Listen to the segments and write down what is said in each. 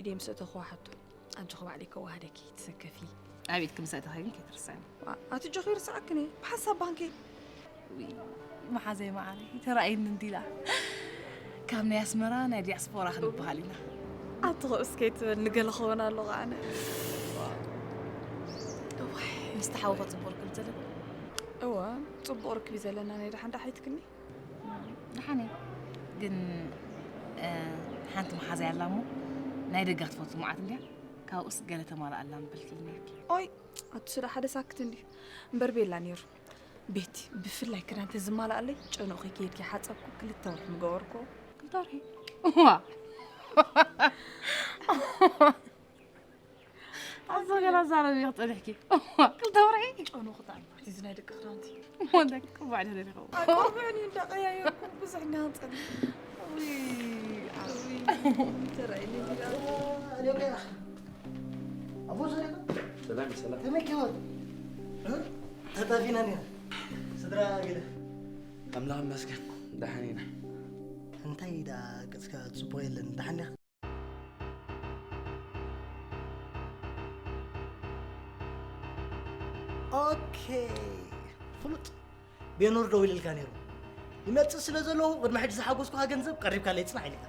ድየ ምስ እተኹዋ ሓቶ? ኣጆኺ ባዕለይ ከወሃደኪ፣ ትሰከፊ። ኣብ ቤትኪ ምስ ኣተኺ ግን ከይትርስዕኒ። ዋ፣ ኣቲ ጆኺ ይርስዓክን እየ፣ ብሓንሳብ ባንኪ። ውይ፣ መሓዘይ መዓረይ፣ ተራእይኒ እንዲላ። ካብ ናይ ኣስመራ ናይ ዲያስፖራ ክንበሃል ኢና። ኣቲ ኸኡ እስከ ይትበል፣ ንገለ ክኸውን ኣለኹ ኣነ። እዋይ፣ ምስቲ ሓውኺ ጽቡቕ ርክብ ዘለኩም? እወ፣ ጽቡቕ ርክብ እዩ ዘለና፣ ናይ ደሓን ደኣ ሓይትክኒ? ደሓን እየ። ግን፣ እ፣ ሓንቲ መሓዘይ ኣላ እሞ፣ ናይ ደገ ክትፈቱ መዓት እንድያ፣ ካብኡስ ገለ ተማልኣላ ምበልክልኒ ነርኪ። ኦይ፣ ኣቲ ስለ ሓደ ሳክት እንድዩ። እምበር ቤላ ነይሩ። ቤቲ፣ ብፍላይ ክዳን ተዝማልኣለይ፣ ጨኖኺ ከይድኪ ሓጸብኩ፣ ክልተ ወርሒ ምገበርኩ። ክልተ ወርሒ? እዋ። ኣዞ ገና ዛረብ ኢኺ ጸኒሕኪ። ክልተ ወርሒ? ጨኖኺ ጣዕሚ እቲ ናይ ደቂ ክዳውንቲ። ወደክ ባዕዲ ደሪኸው። ኣቆርብዕን እዩ እንዳቀያየርኩ ብዙሕ እንዳንጸን። ውይ፣ ውይ፣ ተራእይኒ እንዲዳ። ኣልዮካ። ኣቦ ሰሪቀ። ሰላም፣ ሰላም። ከመይ ኪወት? እ? ተጣፊና ኒና። ስድራ ገለ። ኣምላኽ ይመስገን፣ ደሓን ኢና። እንታይ ደኣ ገጽካ ጽቡቕ የለን፣ ደሓን ዲኻ? ኦኬ። ፍሉጥ። ቤኖር ደዊልልካ ነይሩ። ይመጽእ ስለ ዘለኹ፣ ቅድሚ ሕጂ ዝሓጎስኩኻ ገንዘብ ቀሪብካለይ ጽናሕ ኢልካ።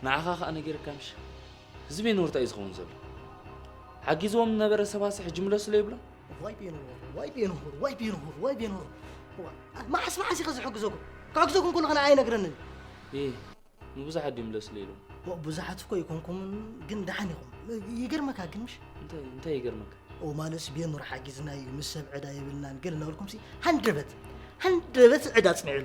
ንዓኻ ኸኣ ነጊርካ ምሽ? እዚ ቤኖር እንታይ እዩ ዝኸውን ዘሎ? ሓጊዝዎም ዝነበረ ሰባሲ ሕጂ ምለሱለይ ይብሎም? ዋይ ቤኖር፣ ዋይ ቤኖር፣ ዋይ ቤኖር፣ ዋይ ቤኖር። ዋ፣ መዓስ መዓስ ኢኻ ዝሕግዘኩም? ክሕግዘኩም ከለኹ ንዓይ ኣይነግረንን። እ፣ ንብዙሓት ድዩ ምለሱለይ ኢሎም? ዋ፣ ብዙሓት እኮ ኣይኮንኩምን፣ ግን ደሓን ኢኹም። ይገርመካ ግን ምሽ? እንታይ፣ እንታይ ይገርመካ? ኦ፣ ማለትስ ቤኖር ሓጊዝና እዩ፣ ምስ ሰብ ዕዳ የብልናን ገለ እናበልኩምሲ፣ ሃንደበት፣ ሃንደበት ዕዳ ኣጽኒዕሉ።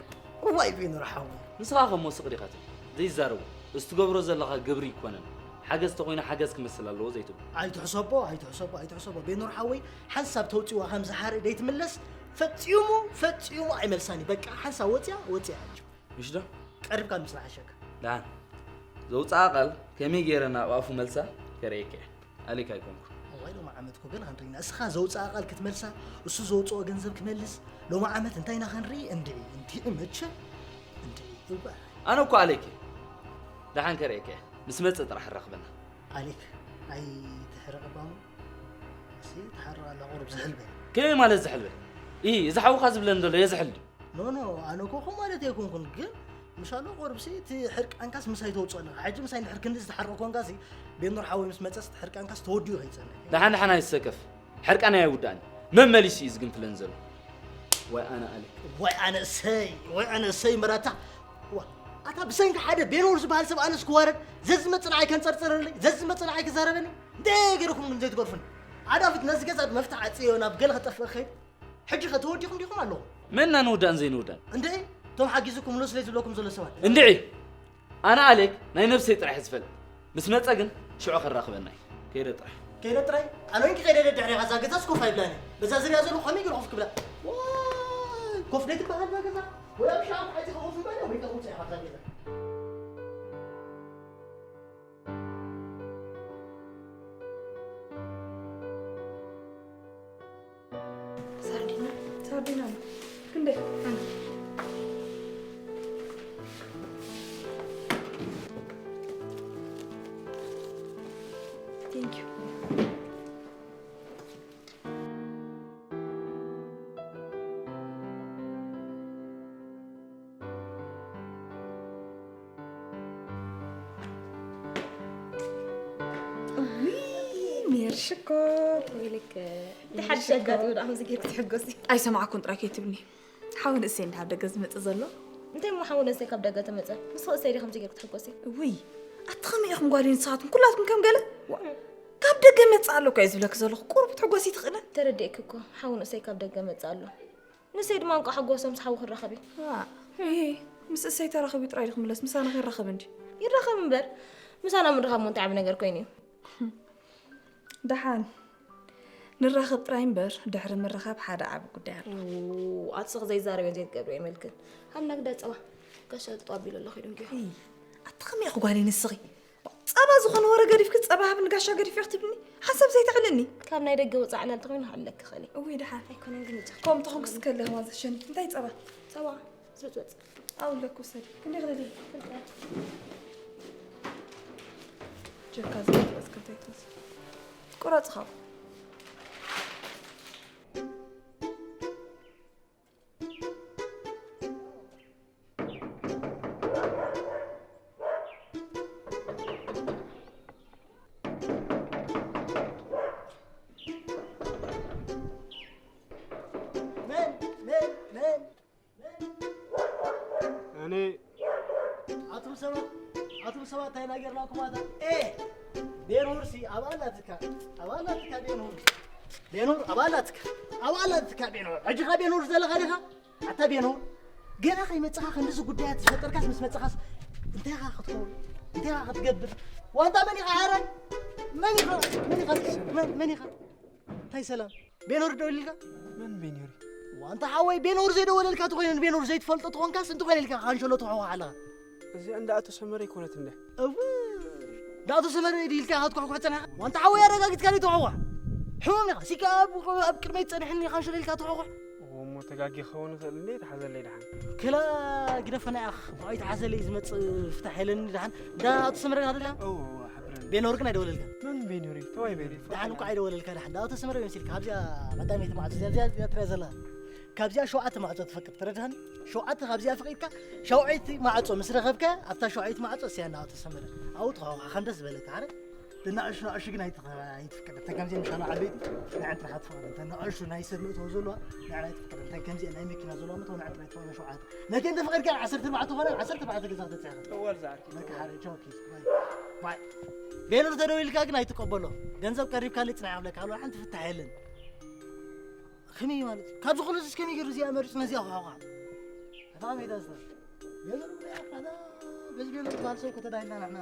እዋይ ቤኖር ሓወይ። ንስኻ ከሞ ስቕ ዲኻ ትብል? ዘይዛረቡ። እዚ ትገብሮ ዘለኻ ግብሪ ኣይኮነን። ሓገዝ ተኾይኑ ሓገዝ ክመስል ኣለዎ ዘይትብሎ። ኣይትሕሰቦ፣ ኣይትሕሰቦ፣ ኣይትሕሰቦ። ቤኖር ሓወይ፣ ሓንሳብ ተውጽዋ ከም ዝሓርኢ ደይትምለስ፣ ፈጺሙ፣ ፈጺሙ ኣይመልሳን እዩ። በቃ፣ ሓንሳብ ወጽያ፣ ወጽያ እዩ። ምሽ ዶ? ቀሪብካ ምስላ ሓሸካ። ደሓን። ዘውጽኣ ቃል ከመይ ገይረ ናብ ኣፉ መልሳ ከርእየካ እየ። ኣሌክ ኣይኮንኩ። እዋይ፣ ሎሚ ዓመት እኮ ገለ ክንርኢ ኢና። እስኻ ዘውጽኣ ቃል ክትመልሳ፣ እሱ ዘውጽኦ ገንዘብ ክመልስ፣ ሎሚ ዓመት እንታይ ኢና ክንርኢ? እንድዒ፣ እንድዒ መቸ? እንድዒ፣ እባ። ኣነ እኮ ኣሌክ እየ። ደሓን ከርእየካ እየ። ምስ መጸ ጥራሕ ኣራኽበና። ኣሌክ፣ ኣይትሕረቕ እባ እሞ። እሲ፣ ትሓርቕ ኣላ ቁሩብ ዝሕል በል። ከመይ ማለት ዝሕል በል? ኢ፣ እዚ ሓውኻ ዝብለኒ ዘሎ የዝሕል ድዩ? ኖ፣ ኖ፣ ኣነ እኮ ከምኡ ማለት ኣይኮንኩን፣ ግን ምሻሎ ቁሩብሲ እቲ ሕርቃንካስ ምሳይ ተውፅኦ ኣለኻ። ሕጂ ምሳይ እንድሕር ክንዲ ዝተሓረቕ ኮንካሲ፣ ቤኖር ሓወይ ምስ መፀስ እቲ ሕርቃንካስ ተወዲኡ ከይፀንሕ። ደሓን ደሓን ኣይትሰከፍ። ሕርቃነይ ኣይውዳእን። መመሊሱ እዩ ዝግንፍለኒ ዘሎ። ወይ ኣነ ኣሌክ። ወይ ኣነ እሰይ፣ ወይ ኣነ እሰይ መራታ። ዋ፣ ኣታ ብሰንኪ ሓደ ቤኖር ዝበሃል ሰብ ኣነስ ክዋረድ፣ ዘዝመጽእ ንዓይ ከንጸርጽረለይ፣ ዘዝመጽእ ንዓይ ክዛረበኒ፣ እንታይ ገይርኩም ግን ዘይትገርፉኒ? ኣዳፍት ነዚ ገዛ ብመፍትሕ ዓጽዮ ናብ ገለ ክጠፍእ ክኸይድ፣ ሕጂ ከ ተወዲኹም ዲኹም ኣለኹም? መን ኢና ንውዳእን ዘይንውዳእን? እንድዒ፣ እቶም ሓጊዝኩምሉ ስለ ዝብለኩም ዘሎ ሰባት። እንድዒ፣ ኣነ ኣሌክ ናይ ነብሰይ ጥራሕ እየ ዝፈልጥ። ምስ መጸ ግን ሽዑ ከራኽበና እዩ። ከይደ ጥራሕ። ከይደ ጥራይ? ኣነ ወይንኪ ከይደ ደድሕሪ እዛ ገዛስ ኮፍ ኣይብላን እየ። በዛ ዝሪኣ ዘለኹ ከመይ ገይሩ ኮፍ ክብላ? ዋይ፣ ኮፍ ደይትበሃል እዛ ገዛ። ወይ ኣብ ሻዕ ተዓፂ ኮፍ ምባል ወይ ከ ውፅእ ኢኻ እዛ ገዛ። ሳርዲና? ሳርዲና ነው። ክንደይ? Thank you። እውይ፣ ሜርሽኮ። ወይለከ፣ እቲ ሓድሽ ኣጋጢሙ ደኣ ከምዚ ጌርኪ ትሕጎሲ? ኣይሰማዕኩን ጥራይ ከይትብልኒ። ሓው ንእሰይ እንዳ ኣብ ደገ ዝመጽእ ዘሎ? እንታይ እሞ ሓው ንእሰይ ካብ ደገ ተመጸ? ንስኺ እሰይ ዲኺ ከምዚ ጌርኪ ትሕጎሲ? እውይ፣ ኣቲ ከመይ ኢኹም ጓለይ ንስኻትኩም ኩላትኩም ከም ገለ? ዋ፣ ካብ ደገ መጽእ ኣሎ እኮ እየ ዝብለኪ ዘለኹ። ቁሩብ ክትሕጎሲ ትኽእለን? ተረዲእኪ እኮ፣ ሓው ንእሰይ ካብ ደገ መጽእ ኣሎ። ንሰይ ድማ እንቋዕ ሓጎሶም ምስ ሓዉ ክራኸብ እዩ። ዋ፣ እሂ፣ ምስ እሰይ ተራኺቡ ጥራይ ድዩ ክምለስ? ምሳና ከይራኸብ እንድዩ። ይራኸብ እምበር፣ ምሳና ምርኻብ እሞ እንታይ ዓቢ ነገር ኮይኑ እዩ? ደሓን፣ ንራኸብ ጥራይ እምበር፣ ድሕሪ ምርኻብ ሓደ ዓቢ ጉዳይ ኣሎ። ው፣ ኣቲ ስኺ ዘይዛረብዮን ዘይትገብርዮ የመልክን። ሃብና ግዳ ጸባ፣ ጋሻ ጠጠው ኣቢሉ ኣሎ፣ ኸይዱ እንድዩ። እይ፣ ኣቲ ከመይ ኢኺ ጓለይ ንስኺ? ጸባ ዝኾነ ወረ ገዲፍኪ፣ ጸባ ሃብኒ ጋሻ ገዲፈ ክትብልኒ፣ ሓንሳብ ዘይተዕልልኒ። ካብ ናይ ደገ ወጻኢ ዕላል ተኾይኑ ክዕልለኪ ይኽእል እየ። እውይ፣ ደሓን። ኣይኮነን ግን እጃ። ከምኡ ተኾንክስ ከለኺ ማዘሸኒ። እንታይ ጸባ? ጸባ፣ ዝበጽበጽ። ኣውለኩ ውሰዲ። ክንደይ ክደልይ? ጀካ ዝገትረስ ከተይተስ ቁረጽ ካብ መን መን መን ኣነ ኣቱም ሰባት ኣቱም ሰባት እንታይ ናጌርናኩም ኣታ ኤ ቤንሁር ሲ ኣብ ኣላትካ ኣብ ኣላትካ ቤንሁር ቤንሁር ኣብ ኣላትካ ኣብ ኣላትካ ቤንሁር ሕጂ ካ ቤንሁር ዘለኻ ዲኻ ኣታ ቤንሁር ገና ከይመጽኻ ክንድዚ ጉዳያት ዝፈጠርካስ ምስ መጽኻስ እንታይ ኢኻ ክትከውን እንታይ ኢኻ ክትገብር ዋንታ መን ኢኻ ኣረ መን ኢኻ መን ኢኻ መን- መን ኢኻ እንታይ ሰላም ቤኖር ደውልልካ መን ቤኖር ዋንታ ሓወይ ቤኖር ዘይደወለልካ ተኾይነ ንቤኖር ዘይትፈልጦ ተኾንካስ እንተኾይነ ኢልካ ካንሸሎ ተዋዋ ኣለኻ እዚኣ እንዳ ኣቶ ሰመረ ይኮነት እንደ እው እንዳ ኣቶ ሰመረ ኢልካ ክትኳሕኳሕ ጸናሕካ ዋንታ ሓወይ ኣረጋጊጽካ ዘይተዋዋ ሕሙም ኢኻ ሲካ ኣብ ኣብ ቅድመይ ጸንሕኒ ካንሸሎ ኢልካ ተዋዋ እሞ ተጋጊ ክኸውን ይኽእል እንደ ተሓዘለይ ደሓን ክላ ግደፈና ኢኻ ብኣይ ተሓዘለይ ዝመጽእ ፍታሕ የለኒ ደሓን እንዳ ኣቶ ሰመረ ኢኻ ደላ እው ሓብረኒ ቤኖር ግን ኣይደወለልካ መን ቤኖር እዩ ተዋይ ቤኖር ደሓን እኳ ኣይደወለልካ ደሓን እንዳ ኣቶ ሰመረ መሲልካ ካብዚኣ ቀዳመይቲ ማዕጾ እዚኣ እዚኣ እዚኣ ትሪኣ ዘላ ካብዚኣ ሸውዓተ ማዕጾ ትፈቅድ ተረድሃኒ ሸውዓተ ካብዚኣ ፈቂድካ ሻውዓይቲ ማዕጾ ምስ ረኸብካ ኣብታ ሸውዓይቲ ማዕጾ እስያ እንዳ ኣቶ ሰመረ ኣብኡ ተኸውካ ከም ደስ ዝበለካ ዓረ ንኣሽቱ ንኣሽቱ ግን ኣይትፍቀድ እተን ከምዚአን ምሻሉ ዓበይቲ ንዐን ጥራሕ ትፈቐድ እተን ንኣሽቱ ናይ ሰብ ምእተው ዘለዋ ንዐን ኣይትፍቀድ እተን ከምዚአን ናይ መኪና ዘለዋ ምእተው ንዐን ጥራሕ ትፈቐድ ሸውዓተ መኪና እንተፈቐድካ ዓሰርተ ኣርባዕተ ኾነ ዓሰርተ ኣርባዕተ ገዛ ክተብፅሕ እወል ዝዓርኪ መካሓረ ቻው ኪስ ባይ ባይ ቤሎ ተደዊልካ ግን ኣይትቀበሎ ገንዘብ ቀሪብካ ልፅና ይብለካ ኣሎ ሓንቲ ፍታሕ የለን ከመይ ማለት ካብዚ ኩሉ እዚ ከመይ ገይሩ እዚኣ መሪፁ ነዚኣ ክሓኳ ኣታ ከመይ ዳዝታ ገንዘብ በዚ ገንዘብ ዝበሃል ሰብ ከተዳይና ንሕና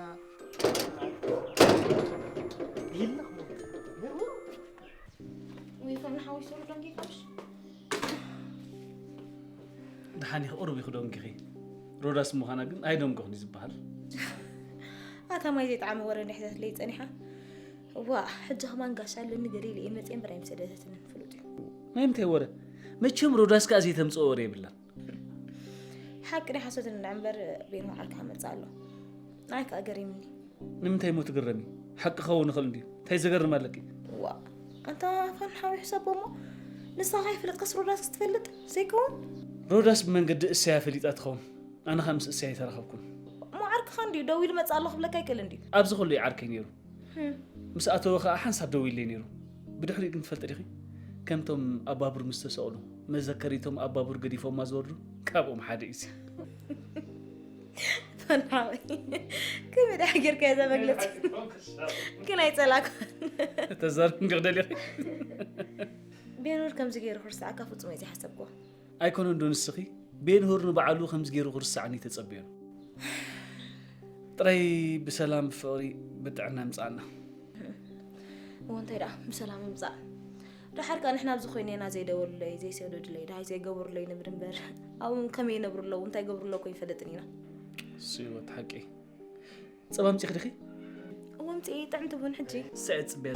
ወይ ከም ንሓወይ ሱሩ ደንጊ ካብሽ ደሓን ኢኺ ቁሩብ ኢኺ ደንጊኺ ሮዳስ ምዃና ግን ኣይደንጎኽን እዩ ዝበሃል ኣታ ማይ ዘይጠዓመ ወረ እንድሕር ዘትለይ ጸኒሓ ዋ ሕጂ ከማን ጋሻ ኣለኒ ገለ ኢለ እየ መፅየ እምበር ኣይምሰደተትንን ፍሉጥ እዩ ናይ ምንታይ ወረ መቸም ሮዳስ ከኣ ዘይተምፅኦ ወረ የብላን ሓቂ ናይ ሓሶት እንዳ እምበር ቤንሆ ዓርካ መጽእ ኣሎ ንዓይ ከኣ ገሪምኒ ንምንታይ እሞ ትግረሚ ሓቂ ክኸውን ይኽእል እንድዩ እንታይ ዘገርም ኣለኪ ዋ ኣንታ ፋን ሓዊ ሕሰቦ እሞ ንስኻ ከይፈለጥካስ ሮዳስ ክትፈልጥ ዘይከውን ሮዳስ ብመንገዲ እሰያ ፈሊጣ ትኸውን ኣነ ኸኣ ምስ እሰያ ኣይተራኸብኩን እሞ ዓርክኻ እንድዩ ደዊሉ መጽእ ኣሎ ክብለካ ኣይክእል እንድዩ ኣብዚ ኸሎ እዩ ዓርከይ ነይሩ ምስ ኣተወ ኸኣ ሓንሳብ ደዊሉለይ ነይሩ። ብድሕሪኡ ግን ትፈልጢ ዲኺ? ከምቶም ኣብ ባቡር ምስ ተሰቕሉ መዘከሪቶም ኣብ ባቡር ገዲፎማ ዝወርዱ ካብኦም ሓደ እዩሲ። ቶን ሓወይ ከመይ ደኣ ጌርካ እዛ መግለጺ ግን ኣይጸላእኩን። ተዛርብ እንዲኽ ደሊኺ? ቤኑር ከምዚ ገይሩ ክርስዓካ ፍጹም እየ ዘይሓሰብኩ። ኣይኮነን ዶ ንስኺ ቤንሁር ንባዕሉ ከምዚ ገይሩ ክርስዓኒ ተጸብዮን ጥራይ ብሰላም ብፍቕሪ ብጥዕና ይምጽኣና። እወ እንታይ ደኣ ብሰላም ይምጻእ። ደሓር ከኣ ንሕና ኣብዚ ኮይነ ኢና ዘይደወሉለይ ዘይሰደዱለይ ደሃይ ዘይገበሩለይ ንብል እምበር ኣብኡ ከመይ ይነብሩ ኣለዉ እንታይ ይገብሩ ኣለዉ እኮ ኣይንፈልጥን ኢና። እሱ እዩ እቲ ሓቂ። ጸባ ኣምጺእኺ ዲኺ? እወ ኣምጺኤ ጥዕምቲ ቡን ሕጂ። ስዒ ጽበያ።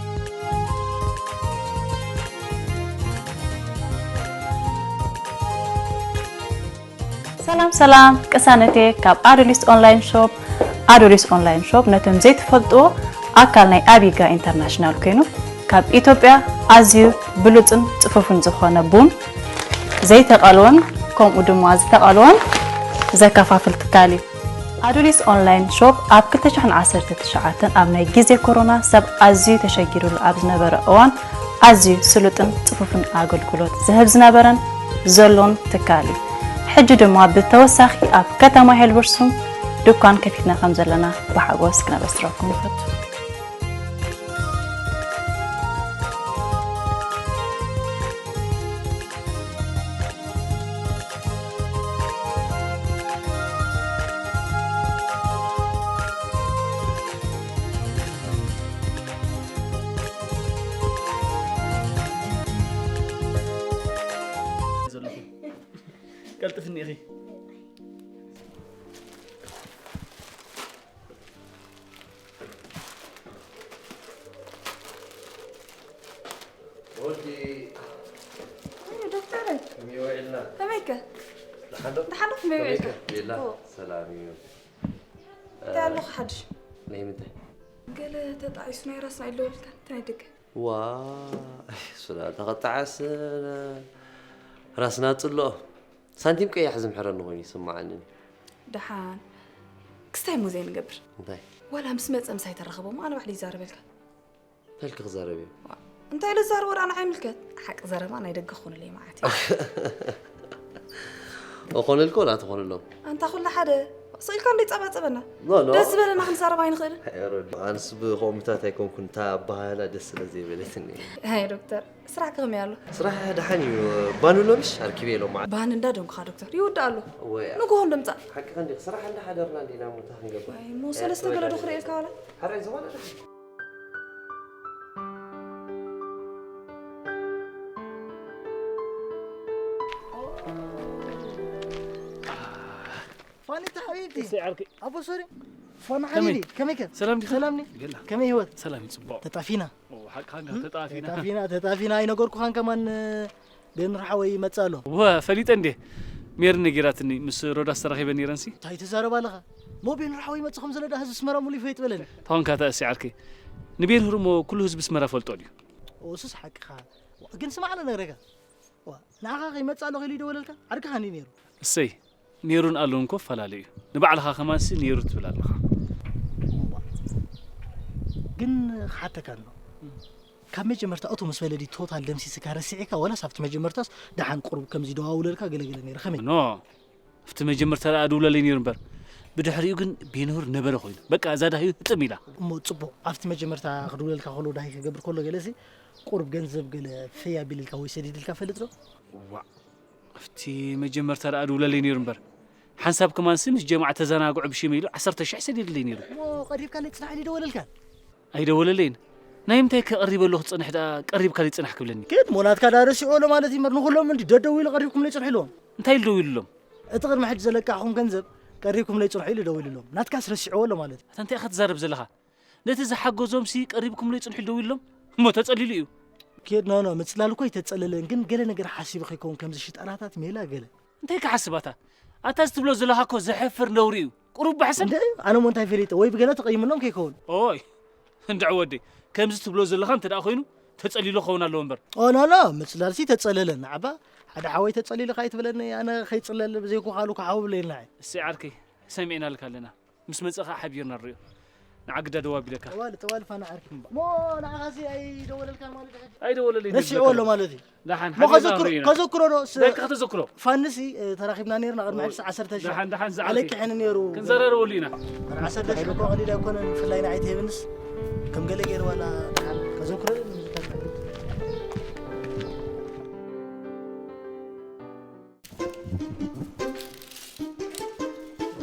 ሰላም ሰላም ቅሳነቴ ካብ ኣዶሊስ ኦንላይን ሾፕ ኣዶሊስ ኦንላይን ሾፕ ነቶም ዘይትፈልጥዎ ኣካል ናይ ኣቢጋ ኢንተርናሽናል ኮይኑ ካብ ኢትዮጵያ ኣዝዩ ብሉፅን ፅፉፍን ዝኾነ ቡን ዘይተቐልወን ከምኡ ድማ ዝተቐልወን ዘከፋፍል ትካል እዩ። ኣዱሊስ ኦንላይን ሾፕ ኣብ ክልተ ሽሕን ዓሰርተ ትሽዓተን ኣብ ናይ ግዜ ኮሮና ሰብ ኣዝዩ ተሸጊሩሉ ኣብ ዝነበረ እዋን ኣዝዩ ስሉጥን ጽፉፍን ኣገልግሎት ዝህብ ዝነበረን ዘሎን ትካል እዩ። ሕጂ ድማ ብተወሳኺ ኣብ ከተማ ሄልበርሱም ድኳን ከፊትና ከም ዘለና ብሓጎስ ክነበስረኩም ንፈቱ። ዘለኹ ቀልጥፍኒ ኢኺ ወዲ ዶክተር ከመይ ውዒልና? ከመይከ? ደሓን ዶ? ደሓን ዶ? ከመይ ውዒልካ? ከመይከ? ቤላ ሰላም እዩ። እንታይ ኣለኹ ሓድሽ? ናይ ምንታይ? ገለ ተጣዒሱ ናይ ራስና ኢለወልካ፣ እቲ ናይ ደገ። ዋ፣ ስላ ተቐጣዓስ ራስና ጽልኦ። ሳንቲም ቀያሕ ዝምሕረኒ ኮይኑ ይስምዓኒ። ደሓን። ክስታይ እሞ ዘይንገብር። እንታይ? ዋላ ምስ መጸ ምሳይ ተራኸቦ እሞ ኣነ ባዕለይ ይዛረበልካ። እንታይ ኢልኪ ክዛረብ እየ? ዋ፣ እንታይ ኢለ ዝዛረቦ ደኣ ንዓይ ይምልከት? ሓቂ ዘረባ ናይ ደገ ክኾነለይ መዓት እዩ። እኾነልኮ ናትኾነሎም። ኣንታ ኩሉ ሓደ። ስቕ ኢልካ እንዶ ይጸባጸበና። ኖ፣ ኖ። ደስ ዝበለና ክንዛረብ ኣይንኽእልን? ኣንስ ብኸምኡታት ኣይኮንኩን፣ እታ ኣበሃህላ ደስ ስለ ዘይበለትኒ። ሃይ ዶክተር፣ ስራሕ ከመይ ኣሎ? ስራሕ ደሓን እዩ። ባኑ ሎምሽ ኣርኪበ ኢሎም መዓት። ባን እንዳ ደንኩኻ ዶክተር፣ ይውዳእ ኣሎ። ወያ። ንግሆ እንዶ ምጻእ። ሓቅኻ እንዲኻ፣ ስራሕ እንዳሓደርና እንዲና እሞ እንታይ ክንገብር? ዋይ፣ እሞ ሰለስተ ገለ ዶ ክርእየካ ዋላ? ሓራይ ዝኾነ ደሓን። ፋኒታ ሓቢብቲ። እሰይ ዓርከይ። ኣቦ ሶሪ። ፋና ከመይ? ሓቢቢ፣ ከመይ ከ? ሰላም ዲኻ? ሰላም ኒ? ገላ። ከመይ ህይወት? ሰላም እዩ፣ ጽቡቕ። ተጣፊና። ኦ፣ ሓቅኻ እንካ እም? ተጣፊና። ተጣፊና፣ ተጣፊና። ኣይነገርኩኻን ከማን፣ እ፣ ቤን ርሓወይ ይመጽእ ኣሎ። ወ፣ ፈሊጠ እንዴ? ሜሪ ነጊራትኒ፣ ምስ ሮዳስ ተራኺበ ነይረንሲ። እንታይ ትዛረብ ኣለኻ? ሞ ቤን ርሓወይ ይመጽእ ከም ዘሎ ዳ ህዝቢ ኣስመራ ሙሉ ይፈይጥ በለኒ። ታውን ካታ እሰይ ዓርከይ። ንቤን ህርሞ ኩሉ ህዝቢ ኣስመራ ፈልጦ ድዩ? ኦ፣ እሱስ ሓቅኻ። ግን ስማዕ ኣነ ነግረካ። ዋ፣ ንዓኻ ከይመጽእ ኣለኹ ኢሉ ይደወለልካ? ዓርክኻ እንድዩ ነይሩ። እሰይ፣ ነይሩን ኣሎን እኮ ፈላለዩ እዩ። ንባዕልኻ ከማንሲ ነይሩ ትብል ኣለኻ። እዋ። ግን ክሓተካ ኣሎ። እም። ካብ መጀመርታ እቱ ምስ በለዲ ቶታል ደምሲስካ ረሲዕካ፣ ዋላስ ኣብቲ መጀመርታስ ደሓን ቁሩብ ከምዚ ደዋውለልካ ገለገለ ነይረ፣ ከመይ? ኖ፣ ኣብቲ መጀመርታ ደኣ ድውለለይ ነይሩ እምበር፣ ብድሕሪኡ ግን ቤንሁር ነበረ ኮይኑ። በቃ፣ እዛ ዳህዩ ህጥም ኢላ። እሞ ጽቡቕ፣ ኣብቲ መጀመርታ ክድውለልካ ከሎ ዳሂ ክገብር ከሎ ገለሲ፣ ቁሩብ ገንዘብ ገለ ፈይ ኣቢልልካ ወይ ሰዲድልካ ፈልጥ ዶ? ዋእ፣ ኣብቲ መጀመርታ ደኣ ድውለለይ ነይሩ እምበር፣ ሓንሳብ ከማንሲ ምስ ጀማዓ ተዘናግዑ ብሽመይ ኢሉ ዓሰርተ ሽሕ ሰዲድለይ ነይሩ። እሞ ቀሪብካለይ ጽናሕ ኢሉ ይደወለልካ? ኣይደወለለይን። ናይ ምንታይ ከቕሪበሉ ክጽንሕ ደኣ ቀሪብካለይ ጽናሕ ክብለኒ? ኬድ ሞ ናትካ ደኣ ረሲዑ ኣሎ ማለት እዩ እምበር፣ ንኹሎም እንዲ ደደዊሉ ቀሪብኩምለይ ጽንሑ ኢልዎም። እንታይ ኢሉ ደዊሉሎም? እቲ ቅድሚ ሕጂ ዘለቃዕኹም ገንዘብ ቀሪብኩምለይ ጽንሑ ኢሉ ደዊሉሎም። ናትካስ ረሲዕዎ ኣሎ ማለት እዩ። ኣታ እንታይ ኢኻ ትዛረብ ዘለኻ? ነቲ ዝሓገዞምሲ ቀሪብኩምለይ ጽንሑ ኢሉ ደዊሉሎም? እሞ ተጸሊሉ እዩ። ኬድ፣ ኖ፣ ኖ፣ ምጽላል እኮ ኣይተጸለለን፣ ግን ገለ ነገር ሓሲቡ ከይከውን ከምዚ ሽጣራታት ሜላ ገለ። እንታይ ክሓስብ ኣታ? ኣታ እዚ ትብሎ ዘለኻ እኮ ዘሕፍር ነውሪ እዩ። ቁሩብ ባሕስን። እንደ ኣነ እሞ እንታይ ፈሊጠ? ወይ ብገለ ተቐይምሎም ከይከውን። ኦይ፣ እንድዒ ወደይ፣ ከምዚ ትብሎ ዘለኻ እንተ ደኣ ኮይኑ ተጸሊሉ ክኸውን ኣለዎ እምበር። ኦ፣ ኖ፣ ኖ፣ ምጽላልሲ ተጸለለ። ንዓባ ሓደ ሓወይ ተጸሊሉ ከኣ ኣይትብለኒ፣ ኣነ ከይጽለል ብዘይኮ ካልኡ ክሓዊ ብለየልና። እሰይ ዓርከይ፣ ሰሚዕናልካ ኣለና። ምስ መጸ ከኣ ሓቢርና ንርእዮ። ንዓ ግዳ ደው ኣቢለካ። ጠዋል፣ ጠዋል ፋና ዓርኪ። ሞ ንዓኻሲ ኣይደወለልካን ማለት እዩ ሕጂ? ኣይደወለለይን ረሲዕዎ ኣሎ ዝብለካ። ማለት እዩ። ደሓን፣ ሞ ሓቢርና ከዘክሮ፣ ንርእዮ ኢና። ከዘክሮ ዶ ስ-፣ ደቂ ከተዘክሮ። ፋንሲ፣ እ፣ ተራኺብና ነይርና ቅድሚ ኦይ፣ ዓሰርተ ሺሕ። ደሓን፣ ደሓን፣ ዝዓርከይ። ኣለኪ ሕን ነይሩ። ክንዘራረበሉ ኢና። ኣርባዕተ ሺሕ እኮ ቀሊል ኣይኮነን፣ ብፍላይ ንዓይ ትህብንስ። ከም ገለ ገይሩ ዋላ ደሓን ከዘክሮ እዩ፣ ምዝካር።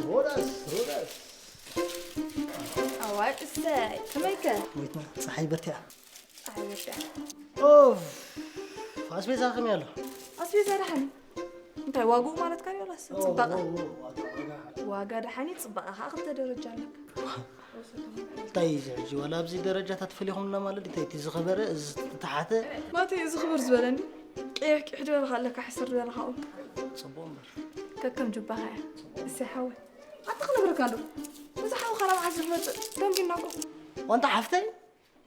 ሮዳስ፣ ሮዳስ። ኣዋይ፣ እሰይ፣ ከመይከ? ሞይትና፣ ጸሓይ በርቲዓ። ጸሓይ በርቲዓ። ኦፍ፣ ኣስቤዛ ከመይ ኣሎ? ኣስቤዛ ደሓን እዩ። እንታይ፣ ዋግኡ ማለትካ ድዩ ወላስ ኦ፣ ጽባቐ? ኦ፣ ኦ፣ ዋጋ፣ ዋጋ። ዋጋ ደሓን እዩ፣ ጽባቐ ኸኣ ክልተ ደረጃ ኣለካ። እንታይ እዩ እዚ ሕጂ? ዋላ ኣብዚ ደረጃታት ፈሊኹምና ማለት ድዩ? እንታይ እቲ ዝኸበረ፣ እዚ ዝተሓተ? ማተይ፣ እዚ ክብር ዝበለ እንዲ? ቀይሕ ቂሕ ዝበልካ ኣለካ፣ ሕስር ዝበልካ ኦም። ጽቡቕ እምበር። ከከም ጁባኻ እያ። እሰይ ሓወይ። ኣታ ክነግረካ ዶ? እዚ ሓውኻ ናብ ዓዲ ዝመጽእ ደንጊና እኮ። ዋንታ ሓፍተይ፣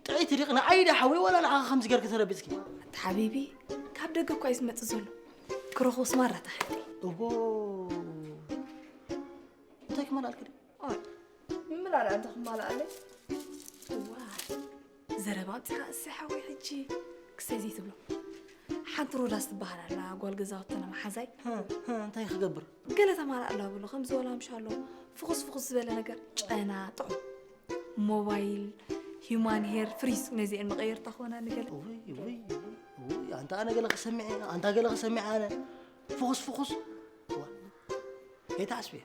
ጥዕይቲ ዲኺ? ንዓይ ዳ ሓወይ ዋላ ንዓኻ ከምዚ ጌርኪ ተረቢጽኪ? ኣታ ሓቢቢ፣ ካብ ደገ እኳ እዩ ዝመጽእ ዘሎ። ክረኽቦስ ማራ ተሓቲ። እዎ። እንታይ ክመላልኪ ድዩ? ኦይ፣ ምምላእ ደኣ እንተ ክማልኣለይ። እዋይ፣ ዘረባ ኣምጺኻ እሰይ ሓወይ ሕጂ ክሰይ ዘይትብሎ። ሓንቲ ሮዳስ ትበሃል ኣላ፣ ጓል ገዛውትና መሓዛይ። ህ፣ ህ፣ እንታይ ክገብር? ገለ ተማላኣላ ብሎ፣ ከምዚ ወላ ምሻሎ ፍኹስ ፍኹስ ዝበለ ነገር፣ ጨና፣ ጥዑም። ሞባይል፣ ሂዩማን ሄር፣ ፍሪዝ፣ ነዚኤን መቐየርታ ክኾና ንገለ። ውይ፣ ውይ፣ ውይ፣ ውይ፣ ኣንታ ኣነ ገለ ክሰምዕ እየ፣ ኣንታ ገለ ክሰምዕ ኣነ። ፍኹስ ፍኹስ። ዋ። ከይትሓስብዮ።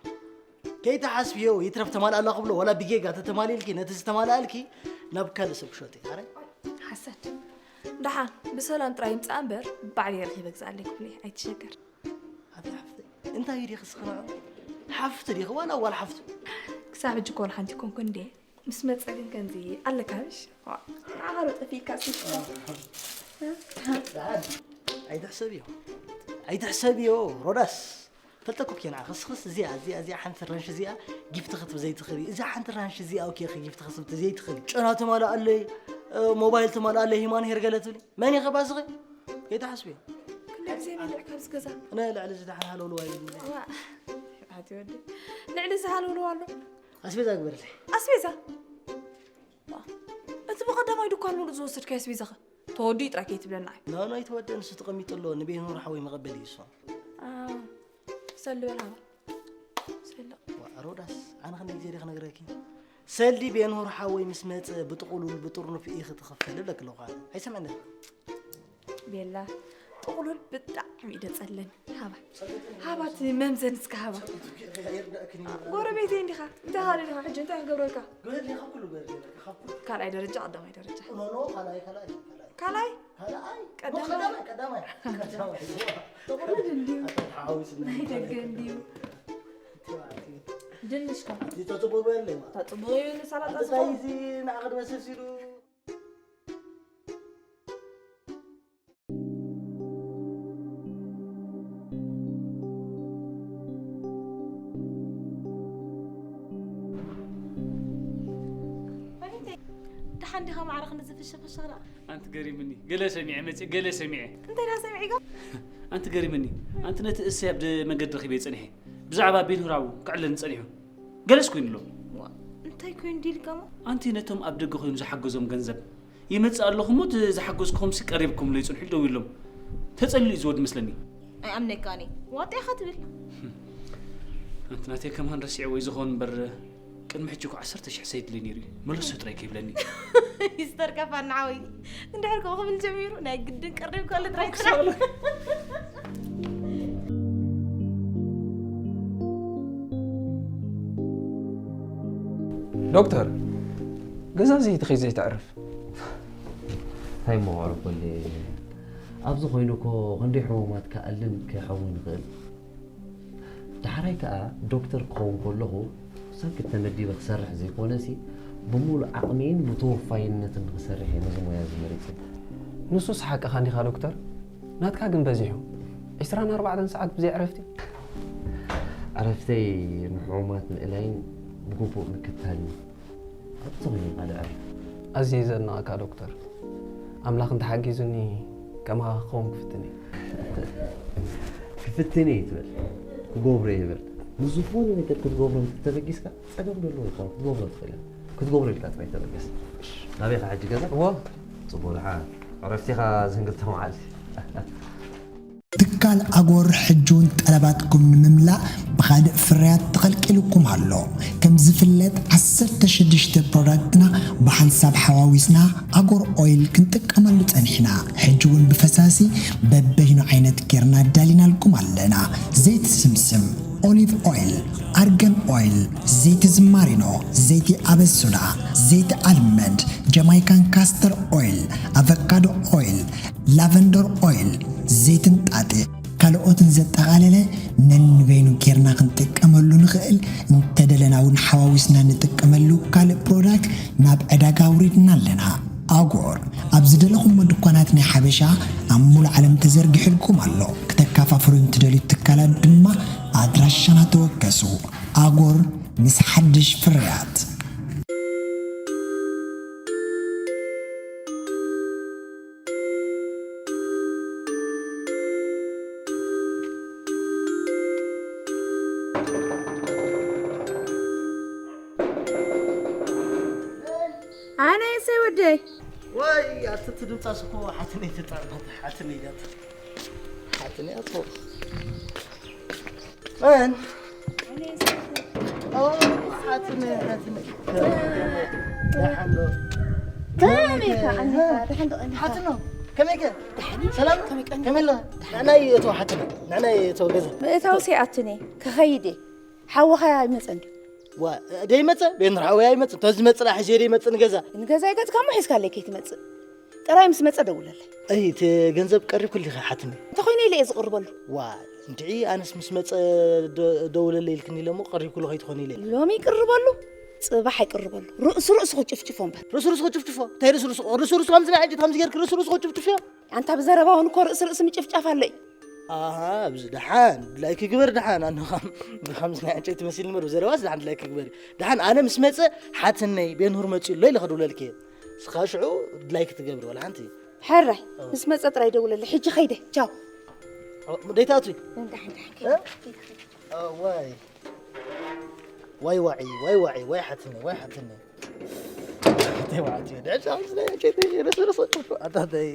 ከይትሓስብዮ፣ ይትረፍ ተማልኣላ ክብሎ፣ ወላ ብጌጋ ተተማሊእልኪ፣ ነቲ ዝተማልኣልኪ ናብ ካልእ ሰብ ክሸጦ እዩ። ኣረ? ሓሰድ። ደሓን፣ ብሰላም ጥራይ ይምጻእ እምበር፣ ባዕለይ ረኺበ ግዝኣለይ ክብለይ፣ ኣይትሸገር። ኣቲ ሓፍተይ፣ እንታይ ዲኺ ስኽናዑ? ሓፍቲ ዲኺ ዋላ ጓል ሓፍቱ? ክሳብ ሕጂ እኮ ወላ ሓንቲ ኣይኮንኩን እንድየ። ምስ መጸ ግን ከምዚ ኣለካ ምሽ? ዋ፣ ንዓኻ ዶ ጠፊእካ ስሽ? ደሓን፣ ኣይትሕሰብዮ። ኣይትሕሰብዮ፣ ሮዳስ። ፈልጠኩ ኬና፣ ኸስኽስ እዚኣ፣ እዚኣ፣ እዚኣ ሓንቲ ራንሽ እዚኣ ጊፍት ክትብ ዘይትኽእሊ። እዛ ሓንቲ ራንሽ እዚኣ፣ ኦኬ፣ ኸ ጊፍት ክትብ ዘይትኽእሊ። ጨና ተማልኣለይ፣ እ፣ ሞባይል ተማልኣለይ፣ ሂማን ሄር ገለ ትብሊ። መን ኢኸ ባዝኸ? ከይትሓስቢ። ክንደይ ግዜ በሊዕካ ኣብዚ ገዛ? ናይ ልዕሊ እዚ ደሓን ሃለውለዋ ይብል። ዋ፣ ኣቲ ወዲ። ልዕሊ እዚ ሃለውለዋ ኣሎ። ኣስቤዛ ግበርለይ። ኣስቤዛ? ዋ፣ እቲ ብቐዳማይ ድኳን ሙሉእ ዝወሰድካዮ ኣስቤዛኸ? ተወዲኡ ጥራይ ከይትብለና። ኖ፣ ኖ፣ ኣይተወደን፣ ንሱ ተቐሚጡ ኣሎ። ንቤኑር ሓወይ መቐበሊ እዩ እሱ። ኣ፣ ሰሊ በል ሃባ። ሰሊ። ዋ፣ ሮዳስ፣ ኣነ ክንደይ ግዜ ድየ ክነግረኪ? ሰልዲ ቤንሁር ሓወይ ምስ መጸ ብጥቕሉል ብጥርኑፍ ኢኺ ትኽፈሊ እብለኪ ኣለኹ ኣነ። ኣይሰምዕን። ቤላ፣ ጥቕሉል ብጣዕሚ እዩ ደጸለኒ። ሃባ። ሃባ እቲ መምዘኒ እስከ ሃባ። ጎረቤተይ እንዲኻ። እንታይ ሃለ ዲኻ? ሕጂ እንታይ ክገብረልካ? ካልኣይ ደረጃ፣ ቀዳማይ ደረጃ? ኖ፣ ኖ፣ ካልኣይ፣ ካልኣይ፣ ካልኣይ። ካልኣይ? ካልኣይ? ቀዳማይ? ቀዳማይ፣ ቀዳማይ። ቀዳማይ። ጥቕሉል እንድዩ። ኣታ ተሓዋዊስና። ናይ ደገ እንድዩ። ድንሽ ከ? እዚ ተጽቡቕ በለይ፣ ዋ። ተጽቡቕ እዩ፣ ንሰላጣ ኣንተ ዝኸውን። ታይ እዚ ንዓኻ ድመስስ ኢሉ? ደሓን ዲኻ ማዕረ ክንዲ ዝፍሽፍሽ ደኣ? ኣንቲ ገሪምኒ፣ ገለ ሰሚዐ መጺእ፣ ገለ ሰሚዐ። እንታይ ደኣ ሰሚዕካ? ኣንቲ ገሪምኒ፣ ኣንቲ ነቲ እሰይ ኣብ ደ-፣ መንገዲ ረኺበ ጸኒሐ። ብዛዕባ ቤንሁራው ክዕለኒ ጸኒሑ። ገለስ ኮይኑ ኣሎ። ዋ፣ እንታይ ኮይኑ ዲልካሞ? ኣንቲ ነቶም ኣብ ደገ ኮይኑ ዝሓገዞም ገንዘብ ይመጽእ ኣለኹ እሞ፣ እቲ ዝሓገዝኩኹምሲ ቀሪብኩምለይ ጽንሑ ኢሉ ደዊሎም። ተጸሊሉ እዩ ዝወድ መስለኒ። ኣይኣምነካን እየ። ዋጣ ኢኻ ትብል። ኣንቲ ናተይ ከማን ረሲዐ ወይ ዝኾን እምበር፣ ቅድሚ ሕጂ እኮ ዓሰርተ ሺሕ ሰይድለይ ነይሩ እዩ። መለሶ ጥራይ ከይብለኒ። ይስተር ከፋ ንዓወይ። እንድሕር ከምኡ ክብል ጀሚሩ፣ ናይ ግድን ቀሪብካ ኣሎ ጥራይ ጥራሕ። ዶክተር፣ ገዛ እዚ ተኸይ ዘይተዕርፍ። እንታይ እሞ ክዕርፈለይ? ኣብዚ ኮይኑ እኮ ክንደይ ሕሙማት ክኣልን ክሕሙ ንኽእል። ዳሕራይ ከኣ ዶክተር ክኸውን ከለኹ ሳክት ተመዲበ ክሰርሕ ዘይኮነሲ፣ ብምሉእ ዓቕመይን ብተወፋይነትን ክሰርሕ እየ ነዚ ሞያ እዚ መሪጸ። ንሱስ ሓቅኻ እንዲኻ ዶክተር፣ ናትካ ግን በዚሑ። ዕስራን ኣርባዕተን ሰዓት ብዘይ ዕረፍቲ። ዕረፍተይ ንሕሙማት ምእላይን ብግቡእ ምክታልን እዩ። ኣብቲ ኾይኑ ካልእ ዕረፍቲ። ኣዝየ ዘድንቐካ ዶክተር። ኣምላኽ እንተሓጊዙኒ ከማኻ ክኸውን ክፍትን እየ። ክፍትን እየ ትብል፣ ክገብሮ እየ ይብል። ንዝኾነ ነገር ክትገብሮ እንተተበጊስካ ጸገም ዘለዎ ኣይኮነን፣ ክትገብሮ ትኽእል ኢኻ። ክትገብሮ ኢልካ ጥራይ ተበገስ። ናበይ ኢኻ ሕጂ ገዛ? እወ። ጽቡቕ ደሓን። ዕረፍቲ ኢኻ ዝን ክልተ መዓልቲ። ትካል ኣጎር ሕጂ እውን ጠለባትኩም ንምምላእ ብኻልእ ፍርያት ተቐልቂሉኩም ኣሎ። ከም ዝፍለጥ ዓሰርተ ሽዱሽተ ፕሮዳክትና ብሓንሳብ ሓዋዊስና ኣጎር ኦይል ክንጥቀመሉ ጸኒሕና። ሕጂ እውን ብፈሳሲ በበይኑ ዓይነት ጌርና ኣዳሊናልኩም ኣለና። ዘይት ስምስም፣ ኦሊቭ ኦይል፣ ኣርገን ኦይል፣ ዘይቲ ዝማሪኖ፣ ዘይቲ ኣበሱዳ፣ ዘይቲ ኣልመንድ፣ ጀማይካን ካስተር ኦይል፣ ኣቨካዶ ኦይል፣ ላቨንደር ኦይል፣ ዘይቲ እንጣጢዕ፣ ካልኦትን ዘጠቓለለ ነንበይኑ ጌርና ክንጥቀመሉ ንኽእል፣ እንተደለና እውን ሓዋዊስና ንጥቀመሉ ካልእ ፕሮዳክት ናብ ዕዳጋ ኣውሪድና ኣለና። ኣጎር ኣብ ዝደለኹሞ ድኳናት ናይ ሓበሻ ኣብ ሙሉእ ዓለም ተዘርጊሑልኩም ኣሎ። ክተከፋፍሉ እንትደልዩ ትካላት ድማ ኣድራሻና ተወከሱ። ኣጎር ምስ ሓድሽ ፍርያት። ኣነ እሰይ ወደይ። ወይ፣ ኣቲ እቲ ድምጻስ እኮ ሓትነይ ተጣዕማት፣ ሓትነይ እያ። ሓትነይ ኣቶ። መን? ኦ፣ ሓትነይ፣ ሓትነይ። ደሓን ዶ? ከመይ ኢኻ? ኣንታ ደሓን ዶ? ሓትኖ፣ ከመይ ከ? ደሓን። ሰላም? ከመይ ቀኒ? ከመይ ኣላ? ንዕናይ እቶ ሓትኖ፣ ንዕናይ እቶ ገዛ። ምእታው ሲኣትኒ፣ ክኸይድ እየ። ሓወኻ ኣይመጸን ድዩ? ዋ፣ ደይመጸ? ቤንር ሓወይ ኣይመጽን። ተዝመጽእ ደኣ ሕጂ ደይመጽእ ንገዛ። ንገዛ ይገጽካ እሞ ሒዝካለይ ከይትመጽእ። ጥራይ ምስ መጸ ደውለለይ። ኣይ፣ እቲ ገንዘብ ቀሪብኩልኺ ሓትኒ። እንተኾይነ ኢለ እየ ዝቕርበሉ። ዋ፣ እንድዒ ኣነስ ምስ መጸ ደ-፣ ደውለለይ ኢልክኒ ኢለ እሞ ቀሪብኩሉ ከይትኾኒ ኢለ። ሎሚ ይቅርበሉ፣ ጽባሕ ኣይቅርበሉ። ርእሱ ርእሱ ክጭፍጭፎ እምበር። ርእሱ ርእሱ ክጭፍጭፎ? እንታይ ርእሱ ርእሱ? ርእሱ ርእሱ ከምዚ ናይ ሕጂ ከምዚ ጌርክ ርእሱ ርእሱ ክጭፍጭፍዮ? ኣንታ ብዘረባ እውን እኮ ርእሲ ርእሲ ምጭፍጫፍ ኣሎ እዩ። ኣሃ፣ ኣብዚ ደሓን ድላይክ ግበር፣ ደሓን ኣነ ኻም ብኸምዚ ናይ ዕንጨይቲ መሲል ንበር ብዘረባስ ደሓን ድላይክ ግበር። ደሓን ኣነ ምስ መጸ ሓትነይ ቤንሁር መጺኡ ኣሎ ኢለ ከድውለልክ እየ። እስኻ ሽዑ ድላይክ ትገብር ዋላ ሓንቲ። ሕራይ፣ ምስ መጸ ጥራይ ደውለለይ። ሕጂ ኸይደ። ቻው። ደይታቱ። ደሓን፣ ደሓን፣ እ? ከይደ፣ ከይደ። ዋይ። ዋይ ዋዒ፣ ዋይ ዋዒ፣ ዋይ ሓትነይ፣ ዋይ ሓትነይ። ኣተይ ዋዓት እዩ። ድዕል ሳምስ ናይ ኬት ረስ ረስ ኣታተይ።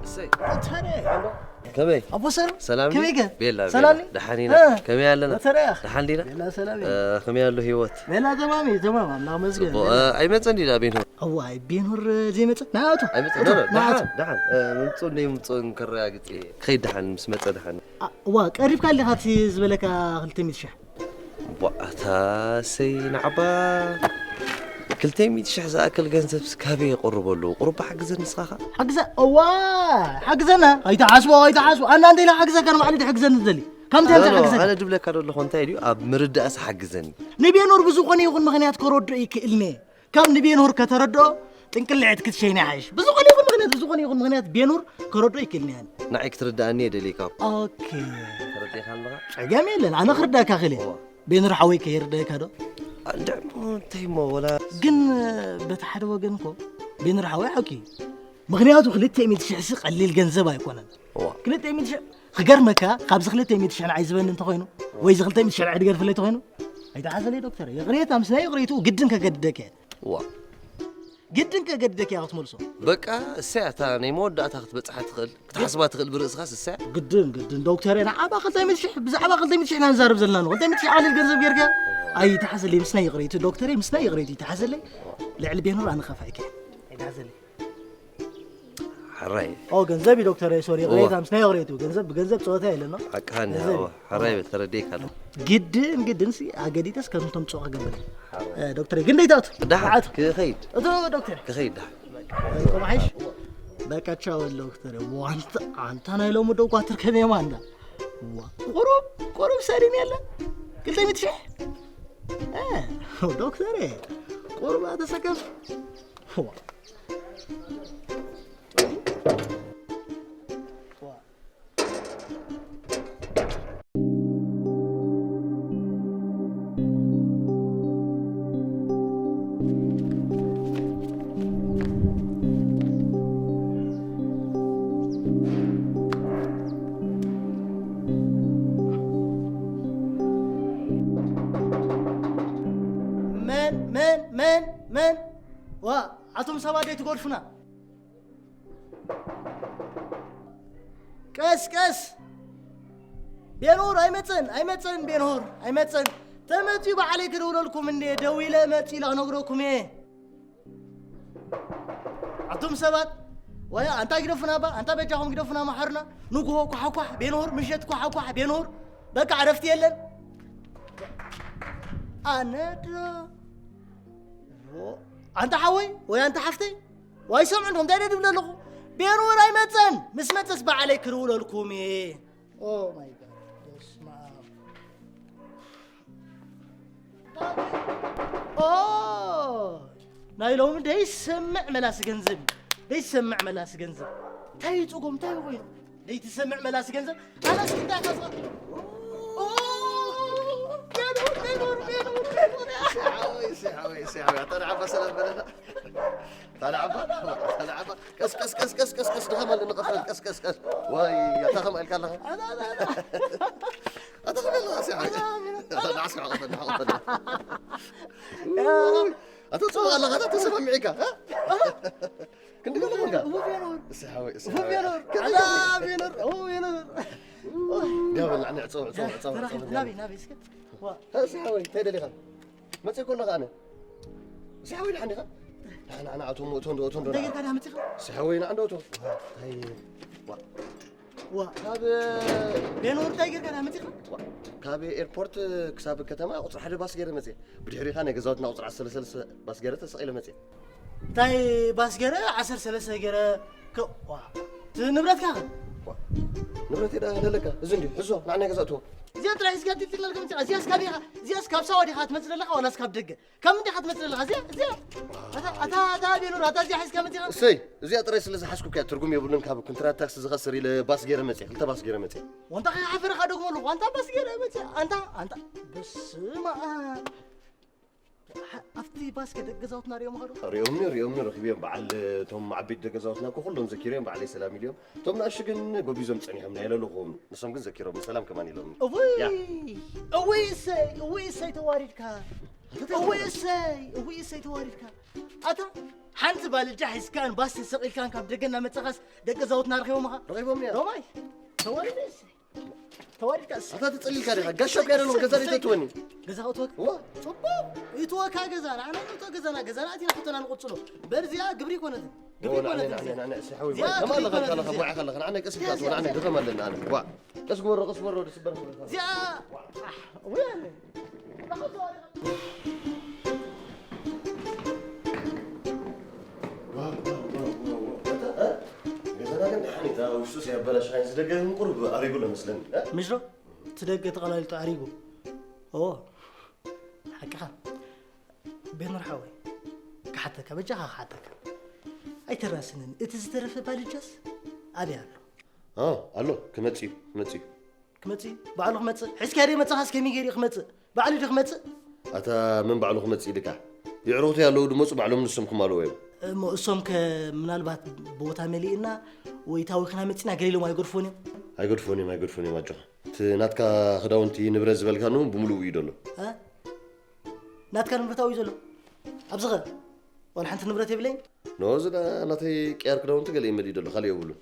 እሰይ። ተረ። ከመይ? ኣቦ ሰሩ? ሰላም ከመይ ድዩ? ገ? ቤላ፣ ሰላም ቤላ። ድዩ? ደሓን ኢና። እ። ከመይ ኣለና? ተረ። ደሓን ዲና? ቤላ ሰላም እዩ። እ፣ ከመይ ኣሎ ህይወት? ቤላ ተማም እዩ፣ ተማም፣ ኣምላኽ መስገን። ጽቡቕ። እ፣ ኣይመጸን ድዩ ናብ ቤንሁር? እዋይ፣ ቤንሁር ዘይመጸ? ናቱ። ኣይመጸን። ኖ፣ ኖ፣ ናቱ። ደሓን፣ ደሓን። እ፣ ምምጽኡ እንደ ምምጽኡ ከረጋግጽ እየ። ክኸይድ ደሓን፣ ምስ መጸ ደሓን። አ፣ ዋ፣ ቀሪብካ ኣለኻ እቲ ዝበለካ ክልተ ሚእቲ ሽሕ። ቧ፣ ኣታ ሰይ ንዓባ ክልተ ሚእቲ ሽሕ ዝኣክል ገንዘብ ካበይ የቕርበሉ? ቁሩብ ሓግዘኒ ንስኻ ኸኣ። ሓግዘ-፣ እዋ፣ ሓግዘና። ኣይትሓስቦ፣ ኣይትሓስቦ። ኣና እንተ ኢለ ሓግዘካ ንባዕሉ ድዩ ሓግዘኒ ዝደሊ? ከምቲ ኖ፣ ኣንተ ኖ፣ ሓግዘኒ። ኣነ ድብለካ ዘለኹ እንታይ ድዩ? ኣብ ምርዳእስ ሓግዘኒ። ንቤኖር ብዝኾነ ይኹን ምኽንያት ከረድኦ ይክእልኒ። ካብ ንቤንሁር ከተረድኦ ጥንቅልዒት ክትሸይን ይሓይሽ። ብዝኾነ ይኹን ምኽንያት፣ ብዝኾነ ይኹን ምኽንያት ቤንሁር ከረድኦ ይክእልኒ እየ። ንዓይ ክትርድኣኒ እየ ደልየካ። ኦኬ። ተረዲእካ ኣለኻ? ጸገም የለን። ኣነ ክርዳእካ ክእል እየ። እዋ። ቤንሁር ሓወይ ከይርዳእካ ዶ? እንድዕ እሞ እንታይ እሞ ወላ ግን በቲ ሓደ ወገን እኮ ቤንሁር ሓወይ ሓቂ እዩ። ምኽንያቱ ክልተ ሚእቲ ሽሕ ሲ ቀሊል ገንዘብ ኣይኮነን። እዋ። ክልተ ሚእቲ ሽሕ ክገርመካ ካብዚ ክልተ ሚእቲ ሽሕ ንዓይ ዝበኒ እንተኾይኑ ወይ እዚ ክልተ ሚእቲ ሽሕ ንዓይ ድገድፍለይ እንተኾይኑ ኣይተሓዘለይ ዶክተር። ይቕሬታ ምስ ናይ ይቕሬትኡ ግድን ከገድደክ እየ። ዋ። ግድን ከገድደክ እያ ክትመልሶ። በቃ እሰያ እታ ናይ መወዳእታ ክትበጽሓ ትኽእል፣ ክትሓስባ ትኽእል ብርእስኻስ እሰያ። ግድን፣ ግድን ዶክተር፣ ንዓባ ክልተ ሚእቲ ሽሕ፣ ብዛዕባ ክልተ ሚእቲ ሽሕ ኢና ንዛረብ ዘለና ነው። ክልተ ሚእቲ ሽሕ ቀሊል ገንዘብ ጌርካ? ኣይትሓዘለይ፣ ምስ ናይ ይቕሬቱ ዶክተር፣ ምስ ናይ ይቕሬቱ ይትሓዘለይ። ልዕሊ ቤኖር ኣነ ከፋይከ። ኣይትሓዘለይ። ሕራይ። ኦ፣ ገንዘብ እዩ ዶክተር፣ ሶሪ፣ እዋ። ይቕሬታ፣ ምስ ናይ ይቕሬቱ። ገንዘብ፣ ብገንዘብ ጸወታ የለን ነው። ሓቅኻ እንዲኻ፣ ገንዘብ እዋ። እዩ። ሕራይ እዋ። በል፣ ተረዲእካ ኣለኹ። ግድን፣ ግድን ሲ፣ ኣገዲደስ ከምቶም ጽዋ ክገብር። እ፣ ዶክተር፣ ግን ደይታቱ። ደሓን፣ ኣቱ። ክኸይድ። እቶ ዶክተር። ክኸይድ፣ ደሓን። ወይኩም ሓይሽ። በቃ ቻው ዶክተር። ዋንተ፣ ኣንታ ናይ ሎሚ ዶ ኳትር ከመይ ማንዳ? ዋ፣ ቁሩብ፣ ቁሩብ ሰሪን የለ። ክልተ ሚእቲ ሽሕ። እ፣ ዶክተር፣ ቁሩብ ኣተሰከፍ። ዋ። መን፣ መን፣ መን፣ መን? ዋ፣ ኣቱም ሰባት ደይ ትጎድፉና? ቀስ፣ ቀስ። ቤንሁር ኣይመጸን፣ ኣይመጸን፣ ቤንሁር ኣይመጸን። ተመጺኡ ባዕለይ ክድውለልኩም እንዴ፣ ደዊለ መጺኡ ኢለ ክነግረኩም እየ። ኣቱም ሰባት፣ ወይ ኣንታ ግደፉና ባ፣ ኣንታ በጃኹም ግደፉና፣ መሓሩና። ንግሆ ኳሕኳሕ፣ ቤንሁር፣ ምሸት ኳሕኳሕ፣ ቤንሁር። በቃ ዕረፍቲ የለን። ኣነ ዶ፣ ኣንታ ሓወይ፣ ወይ ኣንታ ሓፍተይ፣ ዋይ ሰምዑ፣ እንታይ ደድብል ኣለኹ? ቤንሁር ኣይመጸን። ምስ መጸስ ባዕለይ ክድውለልኩም እየ። ኦ ማይ ጋድ፣ በስመ ኣብ። ኦ፣ ናይ ሎሚ ደይሰምዕ መላሲ ገንዘብ እዩ። ደይሰምዕ መላሲ ገንዘብ። እንታይ እዩ ጽጉም? እንታይ እዩ ኮይኑ? ደይትሰምዕ መላሲ ገንዘብ። ኣነስ እንታይ ከስራ? ኦ፣ ቤንሁር፣ ቤንሁር፣ ቤንሁር፣ ቤንሁር። ሲሓወይ፣ ሲሓወይ፣ ሲሓወይ። ኣታ ንዓባ ሰላም በለና። ታላ ዓባ፣ ታላ ዓባ። ቀስ፣ ቀስ፣ ቀስ፣ ቀስ፣ ቀስ፣ ቀስ፣ ድኸም ኣለኒ፣ ቀስ በል፣ ቀስ፣ ቀስ፣ ቀስ። ዋይ፣ ኣታ ኸም ኣልካ ኣለኻ። ኣታ ኸም ኣለኻ፣ ሲሓወይ። ንዓስካ ሓቆፈኒ፣ ሓቆፈኒ። ኣታ ጽቡቕ ኣለኻ፣ ኣታ ተሰማሚዕካ፣ እ? ክንዲ ገለ ኮንካ። እፉፍ የኖር። እሰይ ሓወይ፣ እሰይ እፉፍ ሓወይ። የኖር። ክንዲ ኣላ ገለ። የኖር፣ ኦ የኖር። ዲያ በላዕ፣ ንዕ፣ ጸውዕ፣ ጸውዕ፣ ጸውዕ፣ ተራኺብ፣ ጸውዕ። ናበይ፣ ናበይ እስከ? ዋ። እሰይ ሓወይ፣ እንታይ ደሊኻ? መፅእ ከሎ ከኣነ። እዚ ሓወይ ደሓን ዲኻ? ንዓ ንዓ ንዓ፣ እቶም እቶም ዶ እቶም ዶ እንታይ ጌርካ ዲኻ መፂኻ? እዚ ሓወይ ንዓ እንዶ እቶም። ኣይ፣ ዋ። ዋ። ካብ ቤኖር እንታይ ጌርካ ዲኻ መፂኻ? ዋ። ካብ ኤርፖርት ክሳብ ከተማ ቁፅሪ ሓደ ባስ ገይረ መፅእ። ብድሕሪኻ ናይ ገዛውትና ቁፅሪ ዓሰርተ ሰለስተ ባስ ገይረ ተሰቒለ መፅእ። እንታይ ባስ ገይረ ዓሰርተ ሰለስተ ገይረ ከ-፣ ዋ። እቲ ንብረትካ ኸ? ዋ። ንብረት ዳ ደለካ? እዚ እንዲ ሕዞ ንዓ ናይ ገዛእትዎ። እዚኣ ጥራሕ ሒዝካ ትልትል ኣለካ መፂኻ። እዚኣስ ካብ ኢኻ? እዚኣስ ካብ ሳዋ ዲኻ ትመፅእ ዘለኻ ዋላስ ካብ ደገ? ካብ ምንታይ ኢኻ ትመጽእ ዘለኻ? እዚኣ፣ እዚኣ። ኣታ፣ ኣታ፣ ኣታ፣ ቤኑር፣ ኣታ እዚኣ ሒዝካ መጺኻ? እሰይ፣ እዚኣ ጥራይ ስለ ዝሓዝኩካ እያ፣ ትርጉም የብሉን፣ ካብ ኩንትራት ታክሲ ዝኸስር ኢለ ባስ ገይረ መጺአ፣ ክልተ ባስ ገይረ መጺአ። ወንታ ከይሓፈረ ከኣ ደግሞ ኣለኹ፣ ኣንታ ባስ ገይረ መጺአ፣ ኣንታ፣ ኣንታ፣ በስመ ኣብ። ሓ-፣ ኣብቲ ባስ ከ ደቂ ገዛውትና ሪኦም ኸዱ? ሪኦምኒ፣ ሪኦምኒ፣ ረኺበዮም፣ በዓል እቶም ዓበይቲ ደቂ ገዛውትና እኮ ኩሎም ዘኪረዮም፣ በዓለይ ሰላም ኢለዮም። እቶም ንኣሽቱ ግን ጎቢዞም ጸኒሖም፣ ናይ ለለኹዎም። ንሶም ግን ዘኪሮም፣ ሰላም ከማን ኢሎምኒ። እውይ! ያ። እውይ እሰይ! እውይ እሰይ ተዋሪድካ! እውይ እሰይ! እውይ እሰይ ተዋሪድካ! ኣታ ሓንቲ ባልጃ ሒዝካን ባስ ተሰቒልካን ካብ ደገ እናመጻኻስ ደቂ ገዛውትና ረኺቦምኻ? ረኺቦምኒ እዮም። ሮማይ! ተዋሪደ እሰይ! ተዋሪድካ እሰይ! ኣታ ተጸሊልካ ዲኻ? ጋሻ እኮ ያለውን ገዛ እሰይ! ተትወኒ። ገዛ ክትወክ? እዋ! ጽቡቕ! ይትወካ ገዛ! ንዓና ንእቶ ገዛና! ገዛና ኣቲና ሕቶና ንቕጽሎ! በርዚኣ ግብሪ ይኮነትን! ግብሪ እዋ፣ ንዓና፣ ይኮነትን! ንዓና፣ ንዓና፣ እሰይ፣ ሓወይ፣ እዚኣ ዋ፣ ግብሪ ከማን ኣለኻ፣ ይኮነትን! ከማን እዚኣ! ሓወይ፣ ሓላ፣ ንዓና ቀስ ኢልካ እዚኣ፣ ትወና፣ ንዓና እዚኣ! ድኸም ኣለና፣ ኣነ። ዋ! ቀስ ግበሮ፣ ቀስ ግበሮ፣ ድስበር። እዚኣ፣ ኣሕ፣ ውይ፣ ኣነ። ዋው፣ ዋው፣ ዋው፣ ዋው፣ ዋው። እታ፣ እ? ገዛና ግን ደሓን እዩ። እታ ውሽጡስ ያበላሽኻዮ፣ እዚ ደገ ግን ቁሩብ ኣሪጉ ኣሎ መስለኒ፣ እ? ምሽ ዶ? እቲ ደገ ተቐላሊጡ ኣሪጉ። ኦ፣ ሓቅኻ። ቤኑር ሓወይ፣ ክሓተካ፣ በጃኻ ክሓተካ። ኣይተራስንን። እቲ ዝተረፈ ባልጃስ ኣበይ ኣሎ? አ፣ ኣሎ፣ ክመጽእ እዩ፣ ክመጽእ እዩ። ክመጽእ እዩ? ባዕሉ ክመጽእ? ሒዝካዮ ዶ መጻኻስ ከመይ ገይሩ እዩ ክመጽእ? ባዕሉ ዶ ክመጽእ? ኣታ መን ባዕሉ ክመጽእ ኢልካ? የዕሩኽተይ ኣለዉ ድመጹ ባዕሎም ንሶም ክማልኡ እዮም። እሞ እሶም ከ ምናልባት ቦታ መሊእና ወይ ታዊኽና መጺና ገለ ኢሎም ኣይገድፉን እዮም? ኣይገድፉን እዮም፣ ኣይገድፉን እዮም ኣጆኻ። እቲ ናትካ ክዳውንቲ ንብረት ዝበልካኒ እውን ብምሉኡ እዩ ዘሎ። እ? ናትካ ንብረት ኣብኡ እዩ ዘሎ? ኣብዚ ኸ? ዋላ ሓንቲ ንብረት የብለይን? ኖ፣ እዚ ዳ ናተይ ቅያር ክዳውንቲ ገለ እዩ መሊኡ ዘሎ፣ ካልእ የብሉን።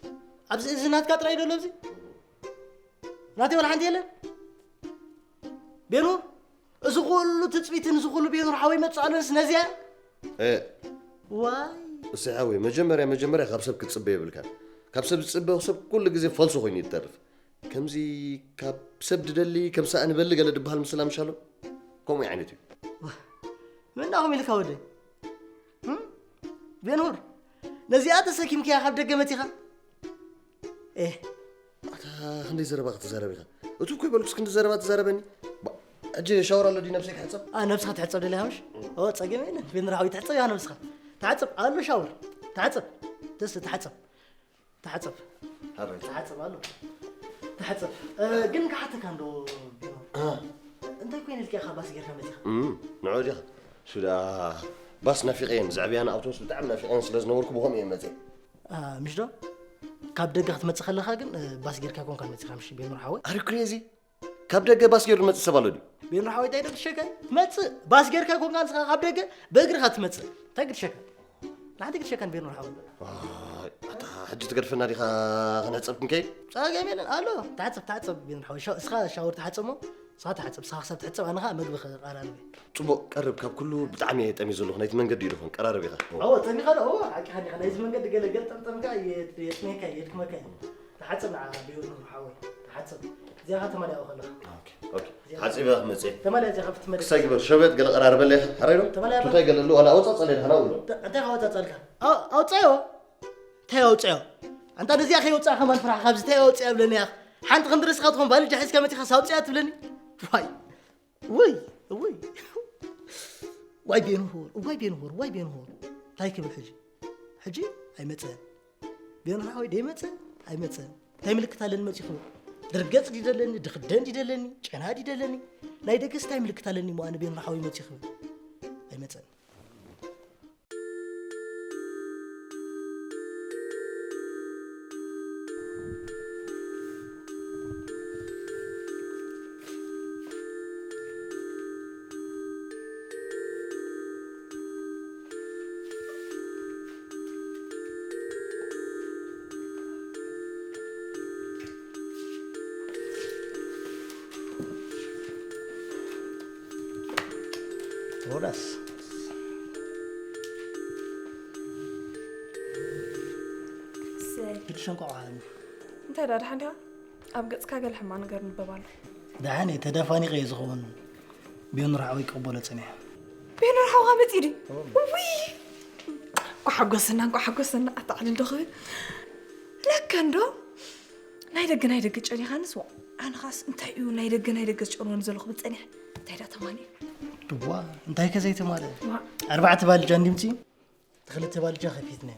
ኣብዚ እዚ ናትካ ጥራይ እዩ ዘሎ ኣብዚ? ናተይ ዋላ ሓንቲ የለን? ቤኑ፣ እዚ ኩሉ ትጽቢትን እዚ ኩሉ ቤኑ ሓወይ መጽእ ኣሎንስ ነዚኣ? እ። ዋይ። እሰይ ሓወይ፣ መጀመርያ፣ መጀመርያ ካብ ሰብ ክትጽበ የብልካን። ካብ ሰብ ዝጽበ ሰብ ኩሉ ግዜ ፈልሶ ኮይኑ እዩ ዝተርፍ። ከምዚ ካብ ሰብ ድደሊ፣ ከም ሳእኒ በሊ ገለ ድበሃል ምስላ ምሻሎ? ከምኡ ዓይነት እዩ። ዋ፣ መን ዳኹም ኢልካ ወደይ? ህም? ቤንሁር፣ ነዚኣ ተሰኪምካያ ካብ ደገ መጺኻ? ኤህ። ኣታ ክንደይ ዘረባ ክትዛረብ ኢኻ? እቱ እኮ ይበልኩስ ክንዲ ዘረባ ትዛረበኒ? ባ-፣ ሕጂ ሻወር ኣሎ ድዩ ነብሰይ ክሕጸብ? ኣ፣ ነብስኻ ትሕጸብ ደሊኻ ምሽ? ኦ፣ ጸገም የለን። ቤንራዊ ትሕጸብ ኢኻ ነብስኻ። ተሓጸብ፣ ኣሎ ሻወር። ተሓጸብ። ደስ ተሓጸብ። ተሓጸብ። ሓራይ። ተሓጸብ ኣሎ። ተሓጸብ። እ፣ ግን ክሓተካ እንዶ ቢሮ። እ። እንታይ ኮይነ ኢልካ ኢኻ ባስ ጌርካ መጺኻ? እም፣ ንዑ ዲኻ? ሽዳ ባስ ናፊቐየን፣ ዘዕብያን ኣውቶቡስ ብጣዕሚ ናፊቐየን ስለ ዝነበርኩ ብኸምኡ እየ መጺአ። ኣ፣ ምሽ ዶ? ካብ ደገ ክትመጽእ ከለኻ ግን፣ እ፣ ባስ ጌርካ ኮንካ መጺኻ ምሽ ቤኑር ሓወይ? ኣሪ ክሬዚ? ካብ ደገ ባስ ጌሩ ዝመጽእ ሰብ ኣሎ ድዩ? ቤኑር ሓወይ እንታይ ዶ ክትሸከን? መጽእ፣ ባስ ጌርካ ኮንካ ንስኻ ካብ ደገ ብእግርኻ ትመጽእ። እንታይ ክትሸከን? ንሓንቲ ክትሸከን ቤኑር ሓወይ። ዋይ፣ ኣታ ሕጂ ትገድፈና ዲኻ ከነሕጸብ ክንከይድ? ጸገም የለን፣ ኣሎ። ተሓጸብ፣ ተሓጸብ ቤኑር ሓወይ። ሻ-፣ እስኻ ሻወር ተሓጸብ እሞ፣ እስኻ ተሓጸብ፣ እስኻ ክሳብ ትሕጸብ ኣነ ኸኣ መግቢ ከቐራርብ እየ። ጽቡቕ፣ ቀርብ፣ ካብ ኩሉ ብጣዕሚ እየ ጠምየ ዘለኹ፣ ናይቲ መንገዲ እዩ ዝኾን፣ ቀራረብ ኢኻ። ኣዎ፣ ጸሚኻ ዶ? ኣዎ፣ ሓቂኻ ዲኻ፣ ናይዚ መንገዲ ገለ ገልጠምጠምካ እየ፣ የጥምየካ እየ፣ የድክመካ እየ። ተሓጸብ ንዓ፣ ቢውል ሓወይ፣ ተሓጸብ። እዚኣ ኸ ተማልያኦ ከለኻ። ኦኬ፣ ኦኬ። እዚኣ ሓጺበ ክመጽእ እየ። ተማልያ እዚኣ ኸ ክትመልስ። ክሳይ ግበር፣ ሸበት ገለ ቀራርበለይ ኢኻ፣ ሓራይ ዶ? ተማልያ ቱታይ ገለ ኣለዎ፣ ዋላ ኣውጻ ጸለይ ኢኻ፣ ናብኡ። ተ-፣ እንታይ ኸ ኣውጻ ጸልካ? ኣው-፣ ኣውጻዮ። እንታይ ኣውጻዮ? ኣንታ ነዚኣ ከየውጻእ ከማን ፍራሕ፣ ካብዚ እንታይ ኣውጻዮ ብለኒ ኢኻ። ሓንቲ ክንዲ ርእስኻ ትኾን ባልጃ ሒዝካ መጺኻስ ኣውጻዮ ትብለኒ? ዋይ። ውይ፣ ውይ። ዋይ ቤንሁር፣ ዋይ ቤንሁር፣ ዋይ ቤንሁር። እንታይ ክብል ሕጂ? ሕጂ ኣይመጽእን። ቤንሁር ሓወይ ደይመጽእ? ኣይመጽእን። እንታይ ምልክት ኣለኒ መጺኡ ክብል? ድርገጽ ድዩ ደለኒ? ድኽደን ድዩ ደለኒ? ጨና ድዩ ደለኒ? ናይ ደገስ እንታይ ምልክት ኣለኒ እሞ ኣነ ቤንሁር ሓወይ መጺኡ ክብል? ኣይመጽእን። ሮዳስ ሰይ ሽዱሽተ እንቋቑሖ ሃብኒ። እንታይ ደኣ ደሓን ዲኻ? ኣብ ገጽካ ገለ ሕማቕ ነገር ንበብ ኣሎ። ደሓን እየ፣ ተደፋኒቐ እየ ዝኸውን። ቢዮን ርሓወይ ክቕበሎ ጸኒሐ። ቤኖር ሓውኻ መጺኡ ድዩ? ውይ እንኳ ሓጎሰና እንኳ ሓጎሰና ኣታዕልል ዶ ክብል ለከ እንዶ ናይ ደገ ናይ ደገ ጨኒኻንስ ዋ ኣነኻስ እንታይ እዩ ናይ ደገ ናይ ደገ ዝጨንወኒ ዘሎ ክብል ጸኒሐ እንታይ ዳ ተማኒ ድዋ እንታይ ከ ዘይተማለ ዋ ኣርባዕተ ባልጃ እንዲምፂ ትኽልተ ባልጃ ከፊትነ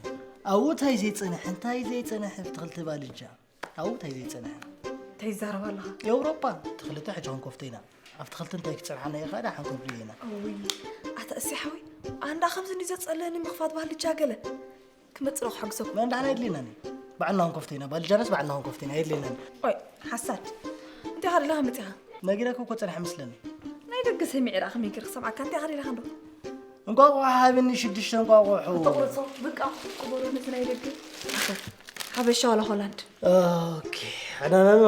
ኣብኡ እንታይ ዘይፀንሐ እንታይ ዘይፀንሐ ትኽልተ ባልጃ ኣብኡ እንታይ ዘይፀንሐ እንታይ ይዛረብ ኣለኻ ኤውሮጳ ትኽልተ ሕጂ ክንኮፍተ ኢና ኣብ ትኽልተ እንታይ ክፀንሓና ይኽእል ሓንኮፍሉ ኢና እውይ ኣታ እሲ ሓወይ ኣንዳ ከምዚ እንዲ ዘጸለኒ ምኽፋት ባህልጃ ገለ ክመጽእ ዶ ክሓግዘኩም መንዳሕና የድልየናኒ ባዕልና ክንኮፍተ ኢና ባልጃነስ ባዕልና ክንኮፍተ ኢና የድልየናኒ ኦይ ሓሳድ እንታይ ኢኻ ደለኻ መጺኻ ነጊረካ እኮ ፀንሐ ምስለኒ ናይ ደገ ሰሚዐ ደኣ ከመይ ገይረ ክሰምዓካ እንታይ ኢኻ ደለኻ እንዶ እንቋቑሖ ሃብኒ ሽዱሽተ እንቋቑሖ ተቑርጾ በቃ ቅበሮ ነዚ ናይ ደገ ሓበሻ ዋላ ሆላንድ ኦኬ ኣናናኖ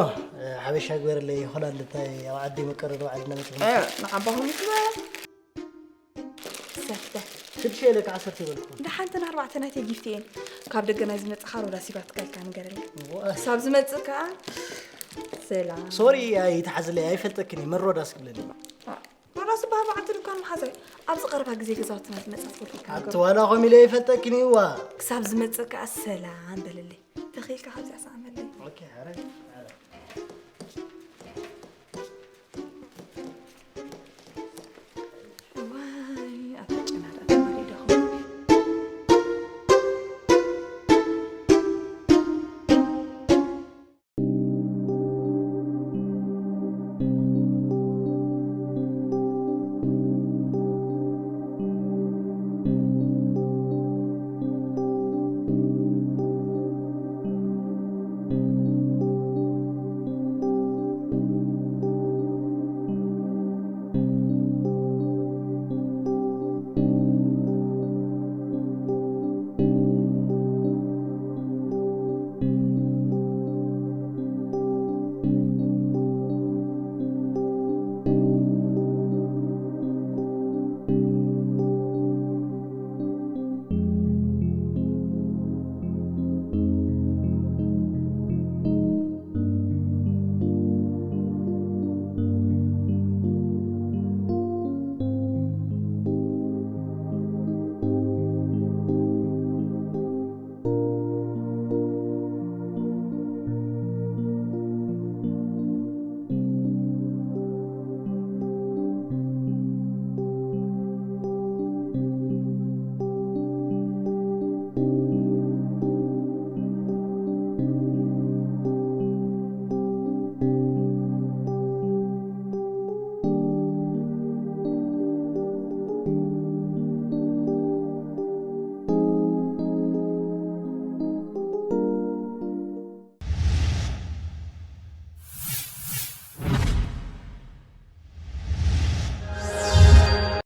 ሓበሻ ግበረለይ ሆላንድ እንታይ ኣብ ዓዲ መቀረሪ ባዕልና መፅና ንዓባኹም ይትበል ሰተ ሽዱሽተ ኢለ ከዓ ዓሰርተ ይበልኩ እንዳ ሓንተን ኣርባዕተ ናይተይ ጊፍቲ እየን ካብ ደገ ናይ ዝመፅኻ ሮዳስ ይባትካልካ ንገረኒ ክሳብ ዝመፅእ ከዓ ሰላም ሶሪ ኣይተሓዝለይ ኣይፈልጠክን እዩ መሮዳስ ክብለኒ ሮዳስ ዝበሃል በዓልቲ ድኳን መሓዛይ ኣብዚ ቀረባ ግዜ ገዛውትና ዝመፅእ ትፈልጥካ ኣቲ ዋላ ኮም ኢለ ይፈልጠክን እዩዋ ክሳብ ዝመፅእ ከዓ ሰላም በለለይ ተኽኢልካ ካብዚኣ ሰኣመለይ ኦኬ፣ ኧረ፣